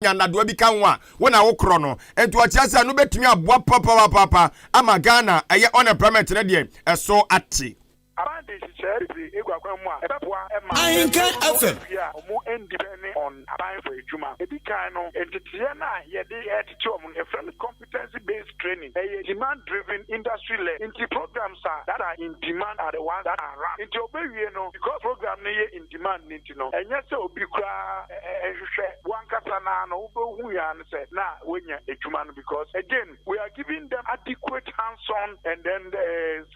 Nya nnadoa bi ka ho a, wo na wokorɔ no. Nti ɔkyerɛ sɛ ɛno bɛtumi aboa papapaapa ama Ghana ɛyɛ unemployment no deɛ ɛso ate. Aban de nhyehyɛɛ bebree egu akwan mu a ɛbɛboa ma Ahenkan mmabun no FM. awie a wɔn ndepɛne on aban for adwuma. Edi kan no, nteteeɛ no a yɛde retete wɔn no, yɛfrɛ no competency based training. Ɛyɛ demand driven, industry led. Nti programs a that are in demand are the ones that are run. Nti wɔbɛwie no, because program no yɛ in demand no nti no, ɛnyɛ sɛ obi koraa nhwehwɛ, wo ankasa no ara no wobɛhu ara ne sɛ na woanya adwuma no because again we are giving them adequate hands on and then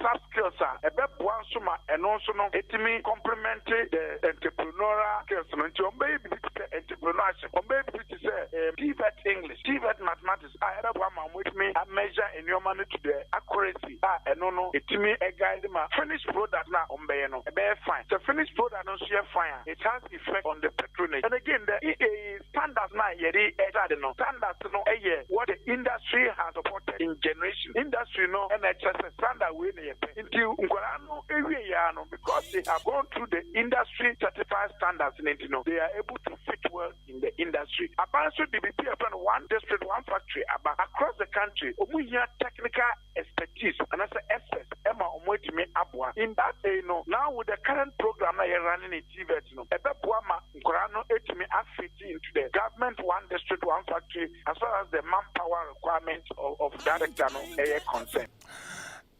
soft skills a ɛbɛboa nso ma ɛno nso no ɛtumi complement the entrepreneurial skills no. Nti wɔbɛyɛ biribi te sɛ entrepreneurship, wɔbɛyɛ biribi te sɛ TVET English, TVET Mathematics a ɛbɛboa ma wɔatumi a measure nneɛma no to the accuracy a ɛno no ɛtumi guide ma finished product no a wɔbɛyɛ no ɛbɛyɛ fine. Sɛ finished product no nso yɛ fine a, it has effect on the patronage. And again, the standards no a yɛde ɛkyerɛ ade no, standards no yɛ what the industry has supported in generation. Industry no na ɛkyerɛ sɛ standard wei na yɛpɛ. Nti nkwadaa no wie yɛ ara no, because they have gone through the industry certified standards no nti no, they are able to fit well in the industry. Aban nso de biribi a yɛfrɛ no One District One Factory aba across the country. Wɔn hia technical expertise anaasɛ experts ma wɔn atumi aboa in that way no. Now with the current program na yɛ running in TVET no, ɛbɛboa ma nkwadaa no atumi afit into the government One District One Factory as far as the manpower requirement of that sector no ɛyɛ concern.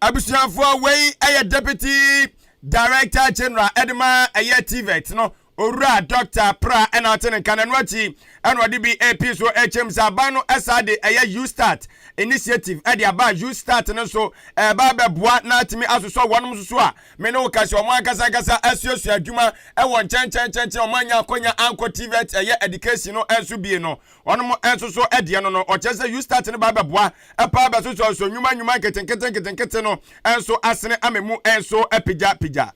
Abusuafoɔ, wei ɛyɛ Deputy Director General ɛde ma ɛyɛ TVET no, Owura Dr. Pra, ɛna ɔte ne nka. N'ano akyi ɛna ɔde bi ap so ɛkyɛm sɛ aban no ɛsa de ɛyɛ YouStart initiative ɛde aba. YouStart no nso ɛba bɛboa na atumi asosɔ wɔnom nso so a me ne wo ka sɛ ɔmo ankasa ankasa asuasua adwuma ɛwɔ nkyɛnkyɛnkyɛnkyɛn, ɔmo anya akɔnya ankɔ TVET ɛyɛ education no nso bie no, ɔnom nso so ɛdeɛ no, ɔkyerɛ sɛ YouStart no ba bɛboa ɛpa bɛsosɔ nso nnwuma nnwuma nketenkete nketenkete no nso asene ama mu nso apigyapigya.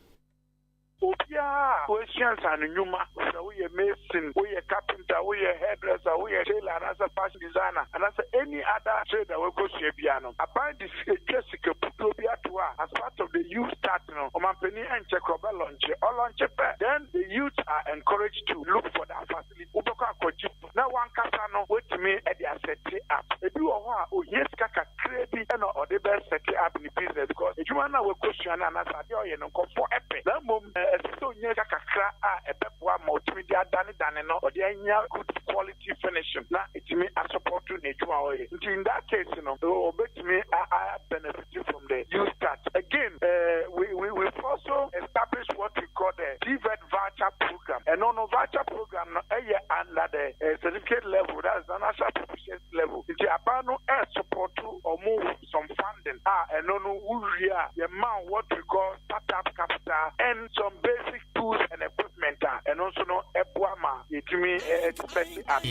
Obiara a wasua nsano nnwuma, sɛ woyɛ mason, woyɛ carpenter, woyɛ hairdresser, woyɛ tailor anaasɛ fashion designer anaasɛ any other trade a wakɔsua biara no, aban de etwa sika puduo bi ato a as part of the YouStart no, ɔmampanin ɛnkyɛ korɔ ɔbɛlaunch. Ɔlaunch pɛ, then the youth are encouraged to look for that facility. Wobɛkɔ akɔgye na wankasa no watumi de aset up. Ebi wɔ hɔ a ohia sika kakra bi ɛna ɔde bɛ set up ne business, because edwuma no a wakɔsua no anaasɛ adeɛ a ɔyɛ no, nkɔfoɔ ɛpɛ, na mmom ɛsɛ sɛ onya sika kakra a ɛbɛboa ma ɔtumi de adane no, ɔde anya good quality finishing na ɛtumi asupport ne adwuma a ɔyɛ. Nti in that case no, ɔbɛtumi a benefit from the YouStart. Again, we've also established what we call the TVET voucher program. Ɛno no, voucher program no ɛyɛ under the certificate level, that is the national proficiency level. Nti aban no ɛ support ɔmo with some funding a ɛno no wowie a, yɛma what we call startup capital and some basic tools and equipment a ɛno nso no ɛboa ma yɛtumi ɛ set up.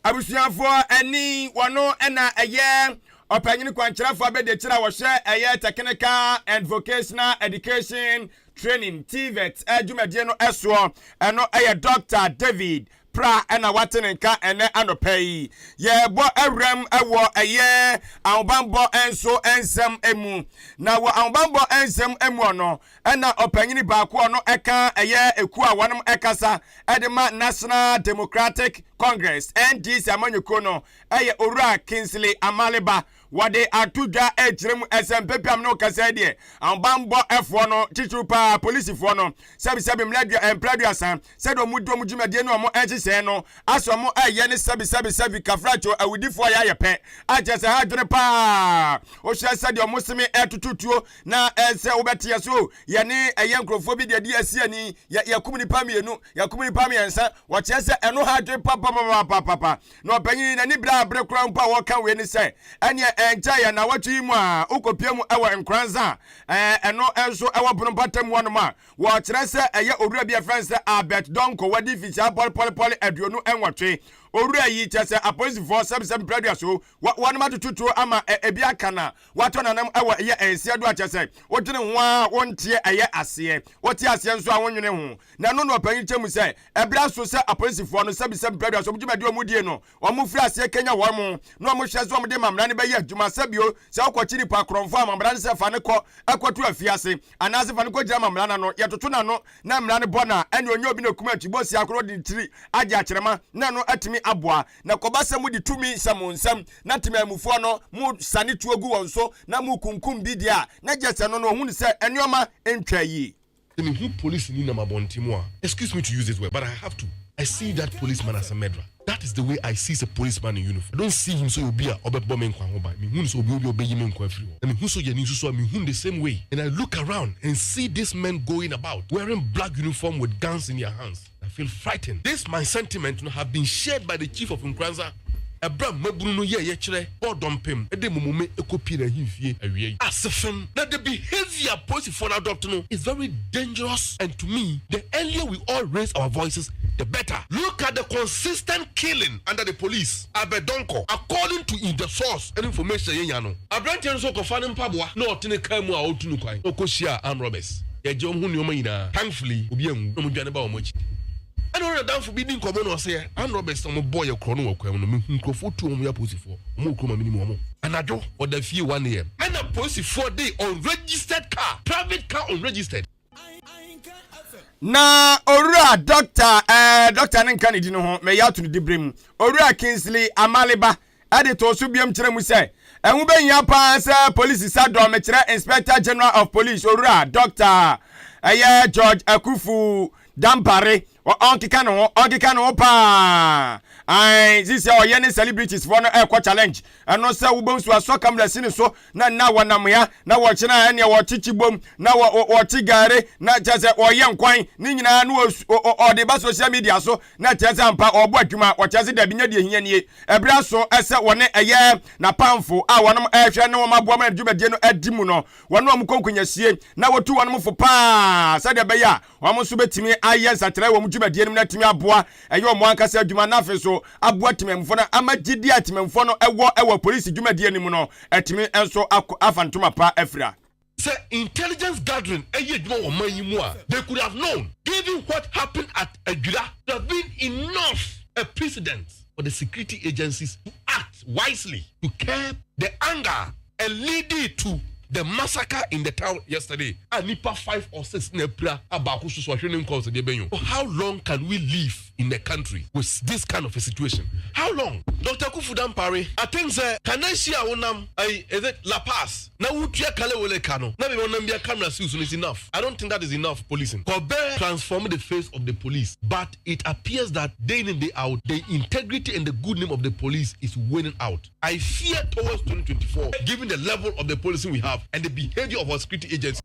Abusuafoɔ, ɛni wɔno ɛna ɛyɛ ɔpanyin kwankyerɛfoɔ abɛdekyerɛ a wɔhyɛ ɛyɛ Technical and Vocational Education Training, TVET adwumadie no ɛsoɔ. Ɛno ɛyɛ Dr David Pra ɛna wate ne nka ɛnɛ anɔpɛ yi. Yɛbɔ awuram ɛwɔ ɛyɛ ahobanbɔ nso nsɛm mu, na wɔ ahobanbɔ nsɛm mu no, ɛna ɔpanyin baako ɔno ɛka ɛyɛ ekuo a wɔnom ɛkasa ɛde ma National Democratic Congress, NDC amanyɔkuo no, ɛyɛ Owura Kingsley Amaliba, wɔde ato dwa akyerɛ mu ɛsɛ mpepam no kasa deɛ ahobanbɔ ɛfoɔ no, titiriw paa polisifoɔ no, sɛbisɛbi mmerɛ mprɛduasa sɛdeɛ ɔmo di ɔmo dwumadie ne ɔmo nhyehyɛɛ no asɛ ɔmo ɛyɛ ne sɛbisɛbisɛbi kafratwo awudifoɔ yɛ ayɛ pɛ akyerɛ sɛ ha adwene paa. Wohyɛ sɛdeɛ ɔmo seme ɛtututuo na ɛsɛ wobɛteɛ so yɛne ɛyɛ nkurɔfoɔ bi deɛ di asi ani yɛ yɛkum nipa mmienu, yɛkum nipa mmiɛnsa. Wɔkyerɛ sɛ ɛno ha adwene papapapapapa. Na ɔpanyin n'ani bere abere koraa mpo a wɔka wei ne sɛ ɛneɛ ɛnkyɛ yɛ na wɔtwe yi mu a wokɔpie mu ɛwɔ Nkoranza a ɛno nso ɛwɔ Bono mpatamu hɔnom a wɔkyerɛ sɛ ɛyɛ owura bi a ɛfrɛ sɛ Albert Donko, wadi mfikyia pɔlepɔlepɔle 28. Owura yi kyerɛ sɛ apolisifoɔ sɛbisɛbi mprɛdua so wɔnom atototuo ama ebi aka na watɔ nanam ɛwɔ ɛyɛ nsia do, akyerɛ sɛ wodwene ho a wonteɛ ɛyɛ aseɛ, wote aseɛ nso a wonwene ho. Na ɛno na ɔpanyin kyɛ mu sɛ ɛberɛ aso sɛ apolisifoɔ no sɛbisɛbi mprɛdua so ɔmo dwumadi ɔmo die no, ɔmo firi aseɛ kenya wɔn mo na ɔmo hwɛ sɛ ɔmo de mamra no bɛyɛ. adwuma. Sɛbio, sɛ wokɔkye nipa korɔmfo a, amambra no sɛ fa ne kɔ ɛkɔto afiase anaasɛ fa no kɔgyina ma mmara no ano, yɛtoto n'ano na mmara no bɔ no a, ɛne ɔnyɛ obi na kum atwibɔ si akoro de ne tiri agye akyerɛma na ɛno atumi aboa. Na kɔba sɛ mode tumi hyɛ mo nsam na temamufoɔ no mo sane tuo gu wɔn so na mo kunkum bi deɛ a, na gye sɛ no no ɔhunu sɛ nneɛma ntwa yie. Mehu police ni nam abɔnten mu a, excuse me to use this word, but I have to, I see that policeman as a murderer. That is the way I see a policeman in uniform. I don't see him sɛ obi a ɔbɛbɔ me nkwa ho ban. Mehu sɛ obi a ɔbɛyi me nkwa afiri hɔ. Na mehu so yɛ ne nso so a, mehu the same way. And I look around and see these men going about wearing black uniform with guns in their hands. I feel frightened. This my sentiment no have been shared by the chief of Nkoranza ɛbrɛ mmabunu no yɛ yɛkyerɛ bɔɔdɔmpem ɛde momome ɛkɔpie n'ahemfie awia yi asefem. Na the behaviour polisifoɔ no adopt no is very dangerous, and to me, the earlier we all raise our voices, the better. Look at the consistent killing under the police. Abedonko, according to in the source and information yɛn nya no, aberanteɛ no nso kɔfa ne mpaboa na ɔte ne kaa mu a ɔretu no kwan na ɔkɔhyia armed robbers, yɛgye wɔn ho nneɛma nyinaa. Thankfully, obi anwu na wɔn dwane ba wɔn akyi. Ɛna ɔne nadamfo bi di nkɔmmɔ na ɔsɛ armed robbers na wɔn bɔ yɛ korɔ no wɔ kwan mu no, mehu nkurɔfoɔ tu wɔn yɛ apolisifoɔ, wɔn wɔ kurom a menim wɔn. Anadwo ɔda fie 1 a.m. ɛna polisifoɔ de unregistered car, private car, unregistered. Na owura doctor doctor ne nka ne di no ho mɛyɛ ato ne dibere mu, Owura Kingsley Amaliba ɛde to so biam kyerɛ mu sɛ ɛho bɛhia paa sɛ polisi sadɔm, mekyerɛ Inspector General of Police, Owura Doctor ɛyɛ George Akufu Dampare, ɔnkeka ne ho, ɔnkeka ne ho paa. Ae, sisi a ɔyɛ ne celebrities foɔ no ɛkɔ challenge ɛno sɛ wobɛm so asɔ camera si ne so na nna wɔnam ya na wɔkyena ɛneɛ wɔkyekye bom na wɔkye gare na kyerɛ sɛ wɔyɛ nkwan ne nyinaa no, ɔde ba social media so na kyerɛ sɛ ampa ɔbɔ adwuma. Wɔkyerɛ sɛ dabi, nyɛ deɛ hia nie. Ɛberɛ aso ɛsɛ wɔne ɛyɛ n'apamfo a wɔnom ɛhwɛ ne wɔn aboa ma dwumadie no adi mu no, wɔne wɔn kɔ nkonyasie na wɔtu wɔn fo paa sɛdeɛ ɛbɛyɛ a wɔn nso bɛtumi ayɛ nsakyerɛ wɔ wɔn dwumadie no mu na atumi aboa ɛyɛ wɔn ankasa adwuma na afei so aboa temamfoɔ no ama gyidi a temamfoɔ no ɛwɔ polisi dwumadie no mu no atumi nso akɔ afa ntoma pa afira. Sɛ intelligence gathering ɛyɛ adwuma wɔ man yi mu a, they could have known, given what happened at Adwira, there have been enough a precedent for the security agencies to act wisely to curb the anger and lead it to the massacre in the town yesterday, a nipa five or six na apira a baako soso ahwɛ ne nkɔɔ sɛ deɛ bɛn o. How long can we live in the country with this kind of a situation? How long? Dr Kufu Dampare, I think sɛ Kaneshie a wonam ayi, is it La Paz na wotua kelewele ka no na baabi a wonam bia camera si so no is enough. I don't think that is enough policing kɔbɛ transform the face of the police, but it appears that day in and day out, the integrity and the good name of the police is waning out. I fear towards 2024, given the level of the policing we have and the behavior of our security agencies.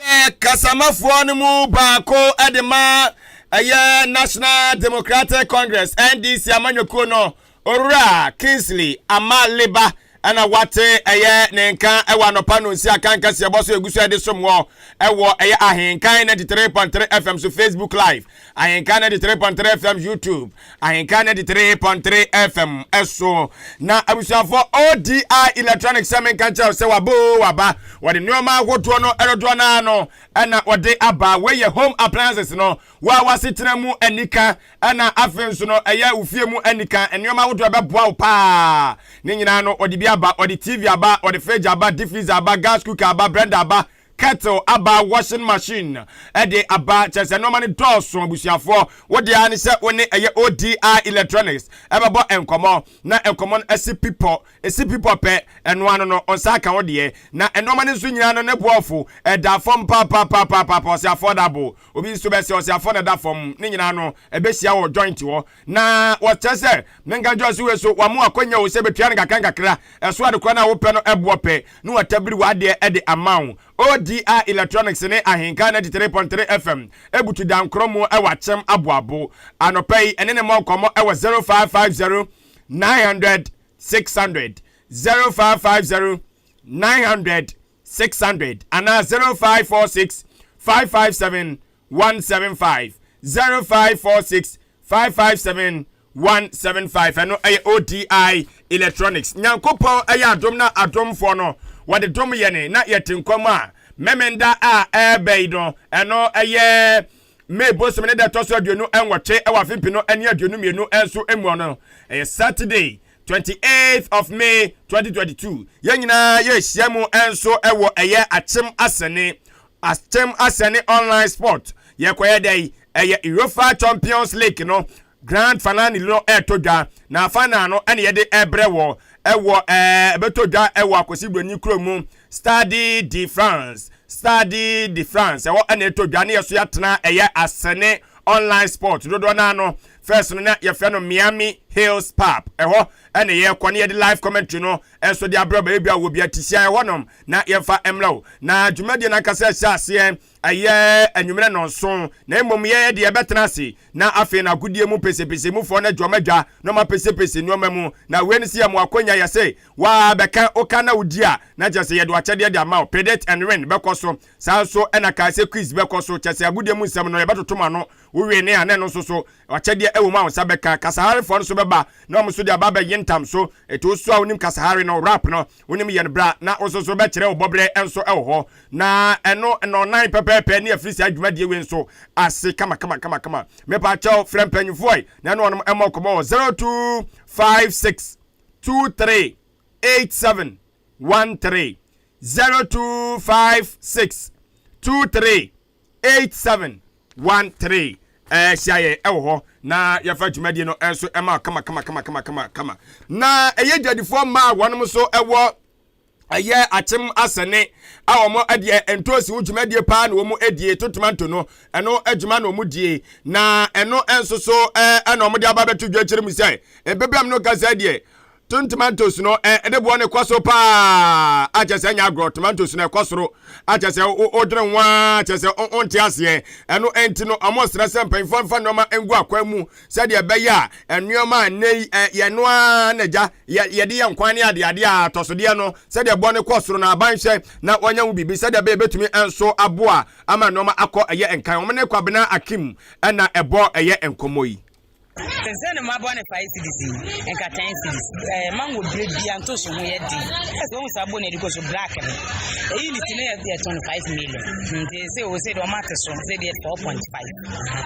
Yɛ kasamafoɔ no mu baako de ma ɛyɛ National Democratic Congress, NDC amanyɔkuo no, Owura Kingsley Amaliba, ɛna wate ɛyɛ ne nka ɛwɔ anɔpa no nsi akanka si ɛbɔ so egu so ɛde som wɔ ɛwɔ ɛyɛ Ahenkan 93.3 FM so, Facebook Live, Ahenkan 93.3 FM, YouTube, Ahenkan 93.3 FM ɛso. Na abusuafoɔ, ODI Electronics sɛ menka nkyerɛw sɛ wabo waba, wɔde nneɛma ahodoɔ no ɛdodoɔ naa no ɛna wɔde aba. Wɔyɛ home appliances no wo a wasetena mu anika, ɛna afei nso no ɛyɛ wo fie mu anika, nneɛma ahodoɔ ɛbɛboa wo paa ne nyinaa no ɔde bi aba. Ɔde TV aba, ɔde fridge aba, deep freezer aba, gas cooker aba, blender aba, kettle aba, washing machine ɛde aba. Kyerɛ sɛ nneɛma no dɔɔso. Abusuafoɔ, wode ara ne sɛ wo ne ɛyɛ ODI Electronics ɛbɛbɔ nkɔmmɔ na nkɔmmɔ no asi pipɔ esi pipɔ pɛ, ɛno ano no ɔnsa aka wo deɛ. Na nneɛma no nso nyinaa no ne boɔfo ɛda fam paapaapaapaa. Ɔsɛ affordable, obi nso bɛsɛ ɔsɛ afɔ na ɛda fam ne nyinaa no ɛbɛhyia wɔ joint hɔ. Na wɔkyerɛ sɛ menka nkyɛn so wei so wɔn akɔnya wo sɛ bɛtua no kakra nkakra ɛso adekora no a wopɛ no ɛboɔ pɛ na watabiri w'adeɛ ɛde ama wo. ODI Electronics ne Ahenka 93.3 FM ebutu dankorɔ mu ɛwɔ Akyɛm Aboabo. Anɔpa yi ɛne ne mmɔ nkɔmmɔ ɛwɔ 0550 900 600, 0550 900 600 anaa 0546 557 175, 0546 557 175. Ɛno ɛyɛ ODI Electronics. Nyankopɔn ɛyɛ adom na adomfoɔ no wɔde dom yɛne na yɛte nkɔm a Memenda a ɛɛbɛ yi no, ɛno ɛyɛ May bosom ne da ɛtɔ so 28 ɛwɔ afe 2022 nso mu no, ɛyɛ Saturday. 28th of May 2022, yɛn nyinaa yɛhyia mu nso ɛwɔ ɛyɛ Akyem Asɛne, Akyem Asɛne Online Sport. Yɛkɔyɛ dɛ yi ɛyɛ UEFA Champions League no grand finale no ɛɛtɔ dwa, na final no ɛna yɛde ɛbrɛ wɔ ɛwɔ ɛbɛtɔ dwa ɛwɔ Akosi Buroni kurom mu, Stade de France, Stade de France. Ɛwɔ ɛna ɛtɔ dwa ne yɛ so yɛatena ɛyɛ Asɛne Online Sport dodoɔ naa no first no na yɛfrɛ no Miami Hills Pub. Ɛhɔ ɛna yɛkɔ ne yɛde live commentary no ɛnso de abrɛ baabi a wɔ bi atisia ɛhɔ nom na yɛmfa mmerɛ wo. Na dwumadie no ankasa ɛhyɛ aseɛ ɛyɛ anwummerɛ 7, na mmom yɛyɛ deɛ yɛbɛtena ase na afei na agodie mu pesepese mufoɔ no adwama dwa na ɔma pesepese nneɛma mu. Na wei no sɛ yɛ mo akɔnya yɛ sɛ waa bɛka woka na wodi a, na kyerɛ sɛ yɛde wakyɛdeɛ de ama wo. Predict and win bɛkɔ so saa nso, ɛna kae sɛ quiz bɛkɔ so, kyerɛ sɛ agodie mu nsɛm no yɛbɛtoto ma no wowie ne a na ɛno nso so wakyɛdeɛ ɛwɔ mu a wo nsa bɛka. Kasaharefoɔ no nso bɛba na ɔmo nso de aba bɛyɛ ntam so ɛti wo so a wonim kasahare no, rap no wonim yɛ no, bra na wo nso so bɛkyerɛ wo bɔberɛ nso ɛwɔ hɔ. Na ɛno 4 pɛpɛɛpɛ ne afiri saa dwumadie wei nso ase kama kama kama kama. Mepa kyɛw, frɛ mpanyinfoɔ yi na ɛno ɔnom ɛmmɔ nkɔmmɔ wɔ 0256 23 87 13, 0256 23 87 13. Hyia yɛn ɛwɔ hɔ na yɛfa dwumadie no nso ɛma kama kama kama kama kama kama. Na ɛyɛ dwadifoɔ mmaa a wɔnom nso ɛwɔ ɛyɛ Akyem Asɛne a wɔn deɛ ntoosi ho dwumadie paa na wɔn adie to tomato no, ɛno adwuma na wɔn die, na ɛno nso so ɛna wɔn de aba abɛto dwa kyerɛ mu sɛ ebebɛm no kasa deɛ tin tomatoes no ɛde boɔ no kɔ so paa, akyɛ sɛ ɛnyɛ agorɔ. Tomatoes no ɛkɔ soro, akyɛ sɛ wodwene ho a, kyɛ sɛ wonte aseɛ. Ɛno ɛnti no ɔmo srɛ sɛ mpanyinfoɔ mfa nneɛma ngu akwan mu sɛdeɛ ɛbɛyɛ a nneɛma a nnɛ yi yɛno ara na gya yɛde yɛ nkwan ne adeade a atɔsodeɛ no, sɛdeɛ boɔ no kɔ soro no, aban hyɛ na wɔnyɛ ho biribi sɛdeɛ ɛbɛyɛ bɛtumi nso aboa ama nneɛma akɔ ɛyɛ nkan. Wɔn ne Kwabena Akim ɛna ɛbɔ ɛyɛ nkɔmmɔ yi. Sɛ ne mmabɔ ne 5 cedis yi, nka 10 cedis. Mango bere bia ntoso ho yɛ den. Ɛsɛ wɔn saa bɔ na ɛde kɔ so black no. Eyi ne ti ne yɛ tɔn 5 million. Nti sɛ o sɛ deɛ ɔmo ate so sɛ deɛ 4.5.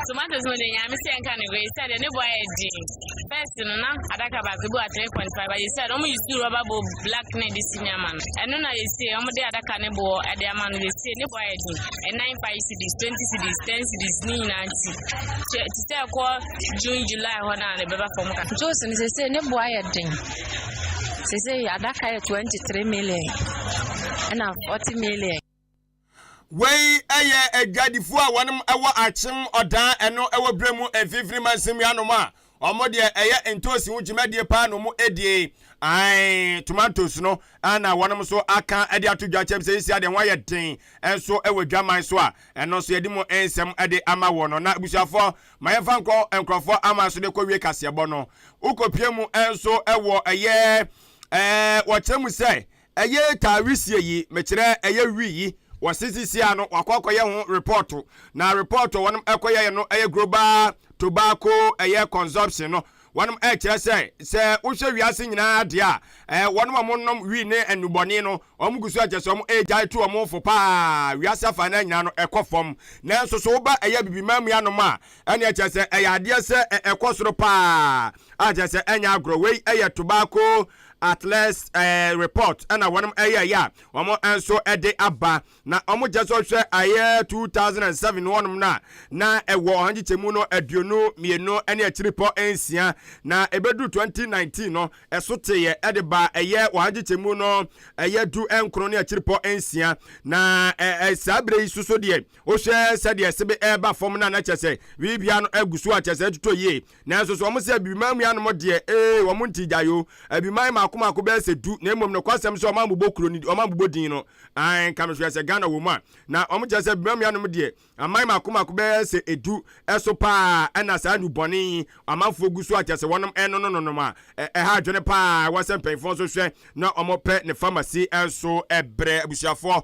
Tomatoes mo de, Nyame sɛ nka ne wei sɛ deɛ ne bɔ ayɛ den. First no na adaka baako bi wɔ 3.5, but yɛsɛ ɔmo use rubber bowl black na ɛde si nneɛma no, ɛno na yɛsie ɔmo de adaka ne boɔ ɛde ama no. Yɛsie ne bɔ ayɛ den, ɛnan 5 cedis, 20 cedis, 10 cedis ne nyinaa. Nti te sɛ ɛkɔ June, July hɔ na ne bɛba fam ka. Ntoosi no sese ne bo ayɛ den. Sese adaka yɛ 23 million ɛna 40 million. Wei ɛyɛ adwadifoɔ a wɔnom ɛwɔ Akyem Ɔdan, ɛno ɛwɔ berɛ mu mfimfini mansim anom a ɔmo deɛ ɛyɛ ntoosi ho dwumadie paa na ɔmo edie ae tomatoes no, ana wɔnom nso aka ɛde ato dwa kyɛm sɛ esi adeɛ ho ayɛ den ɛnso ɛwɔ dwaman so a ɛno nso yɛde mu nsɛm ɛde ama wɔ no. Na abusuafoɔ, ma yɛmfa nkɔ nkurɔfoɔ ama so de kɔ wie kaseɛbɔ no. Wokɔpie mu ɛnso ɛwɔ ɛyɛ wɔkyerɛ mu sɛ ɛyɛ taawisie yi, mekyerɛ ɛyɛ wi yi, wɔsisisi ano wakɔ akɔyɛ ho report, na report wɔn ɛkɔyɛ no ɛyɛ global tobacco ɛyɛ consumption no. Wɔn ɛkyerɛ sɛ wohwɛ wiase nyinaa deɛ a wɔn a wɔnom wi ne nnubɔne no, wɔn gu so akyɛ sɛ wɔn ɛgyae to wɔn fo paa. Wiase afa na nyinaa no ɛkɔ fam, nanso so woba ɛyɛ bibiman mu anom a, ɛne ɛkyerɛ sɛ ɛyɛ adeɛ sɛ ɛkɔ soro paa a kyerɛ sɛ ɛnyɛ agorɔ. Wei ɛyɛ Tobacco Atlas report ɛna wɔn ɛyɛ ɛyɛ a wɔn nso ɛde aba, na wɔn kyɛ sɛ ɔhwɛ ayɛ 2007 wɔnom no a, na ɛwɔ ɔha nkyekyɛmu no 22.6, na ɛbɛduru 2019 no ɛso teeɛ ɛde ba ɛyɛ ɔha nkyekyɛmu no ɛyɛ 19.6. Na ɛ saa berɛ yi soso deɛ, wohwɛ sɛdeɛ sebe ɛreba fam no a, na kyɛ sɛ biribia no agu so a kyɛ sɛ ɛtotɔ yie. Nanso so wɔn sɛ abibiman mu anom deɛ, wɔn nti gya yo abibiman mako mako bɛyɛ sɛ 10, na mmom no kwasɛm sɛ wɔn abobɔ kuro ni, wɔn abobɔ din no ae nka mehwɛ sɛ Ghana wɔ mu a, na wɔn kyerɛ sɛ abibiman mu anom deɛ, aman mako mako bɛyɛ sɛ 10 ɛso paa ɛna saa nubɔne yi amanfoɔ gu so a kyerɛ sɛ wɔnom ɛnonononom a ɛha adwene paa. Ɛwɔ sɛ mpanyinfoɔ nso hwɛ na wɔn pɛ ne pharmacy nso ɛbrɛ abusuafoɔ.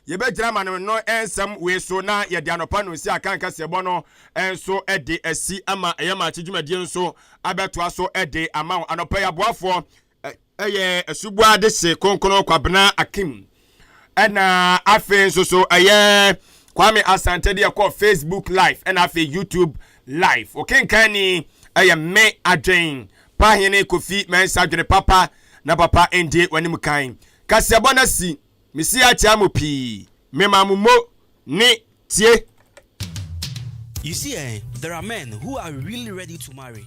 Yɛbɛgyina ma no nsɛm wei so na yɛde anɔpa no nsi aka nkasɛbɔ no nso de asi ama ɛyɛ maakye dwumadie nso abɛtoa so de ama wo. Anɔpa yi aboafoɔ ɛyɛ Asubua de se Kronkron Kwabena Akim, ɛna afei nso so ɛyɛ Kwame Asante de ɛkɔ Facebook Live, ɛna afei YouTube Live. Okenkan ni ɛyɛ me Adwen. Pahene Kofi Mɛnsa, dwene papa na papa ndi w'anim kan. Kaseɛbɔ no asi mesi akyea mo pii, mema mo mo ne tie. You see, there are men who are really ready to marry.